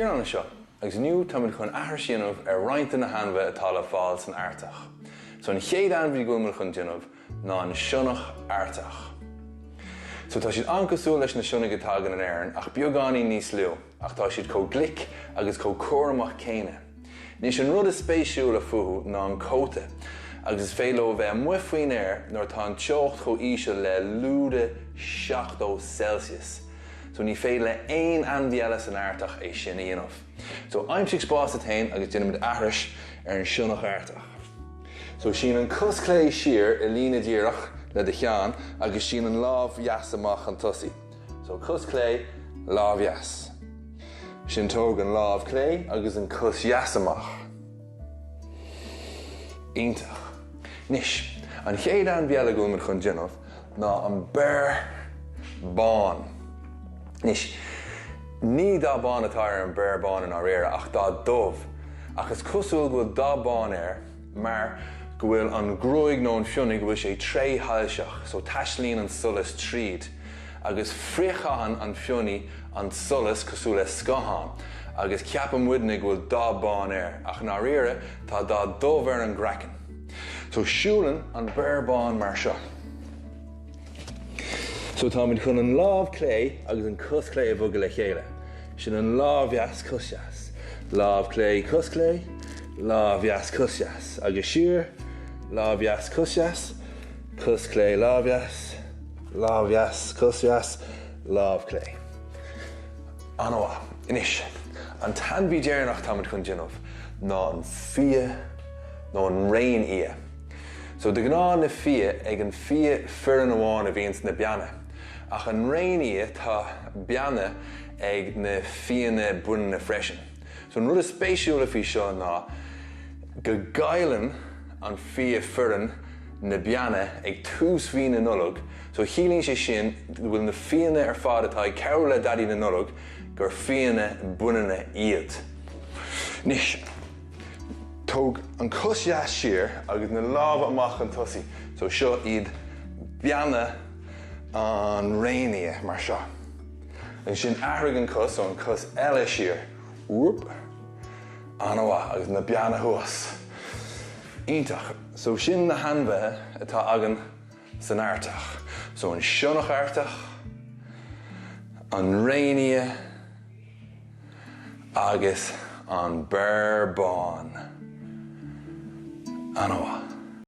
Ciarán anseo agus inniu táimid chun aithris a dhéanamh ar roinnt de na hainmhithe atá le fáil san Artach. So an chéad ainmhí go bhfuil muid chun déanamh ná an sionnach Artach. So tá siad an-cosúil leis na sionnaigh atá againn in Éirinn ach beagáinín níos lú ach tá siad chomh glic agus chomh cúramach céanna. Anois an rud is spéisiúla fúthu ná an cóta agus is féidir leo a bheith amuigh faoin aer nuair atá an teocht chomh íseal le lúide 70 Celsius. So ní féidir le aon ainmhí eile san Artach é sin a dhéanamh. So aimsigh spás duit féin agus déanfaimid aithris ar an sionnach Artach. So sín an cos clé siar i líne díreach le do cheann agus sín an lámh dheas amach chun tosaigh. So cos clé, lámh dheas. Ansin tóg an lámh clé agus an cos dheas amach. Iontach. Anois, an chéad ainmhí eile go bhfuil muid chun déanamh ná an béar bán. Anois, ní dath bán atá ar an béar bán i ndáiríre ach dath dubh. Ach is cosúil go bhfuil dath bán air mar go bhfuil an ghruaig nó an fionnadh go bhfuil sé tréshoilseach, so taistealaíonn an solas tríd, agus frithchaitheann an fionnadh an solas cosúil le scáthán, agus ceapann muidne go bhfuil dath bán air, ach i ndáiríre tá dath dubh ar an gcraiceann. So siúlann an béar bán mar seo. So táimid chun an lámh clé agus an cos clé a bhogadh le chéile. Sin an lámh dheas, cos dheas. Lámh clé, cos clé, lámh dheas, cos dheas. Agus siar, lámh dheas, cos dheas, cos clé, lámh dheas, lámh dheas, cos dheas, lámh clé. An-mhaith. Anois, an t-ainmhí deireanach táimid chun déanamh ná an fia nó an réinfhia. So de ghnáth na fia, ag an fia fireann amháin a bhíonn sna beanna. Ach an réinfhia tá beanna ag na fianna baineanna freisin. So an rud is spéisiúla faoi seo ná go gcailleann an fia fireann na beanna ag tús mhí na Nollag, so ciallaíonn sé sin go bhfuil na fianna ar fad atá ag cabhrú le Daidí na Nollag gur fianna baineanna iad. Anois. Tóg an cos dheas siar agus na lámha amach chun tosaigh. So seo iad beanna an réinfhia mar seo. Ansin athraigh an cos, so an cos eile siar. Whoop. An-mhaith. Agus na beanna thuas. Iontach. So sin na hainmhithe atá againn san Artach. So an sionnach Artach, an réinfhia, agus an béar bán. An-mhaith.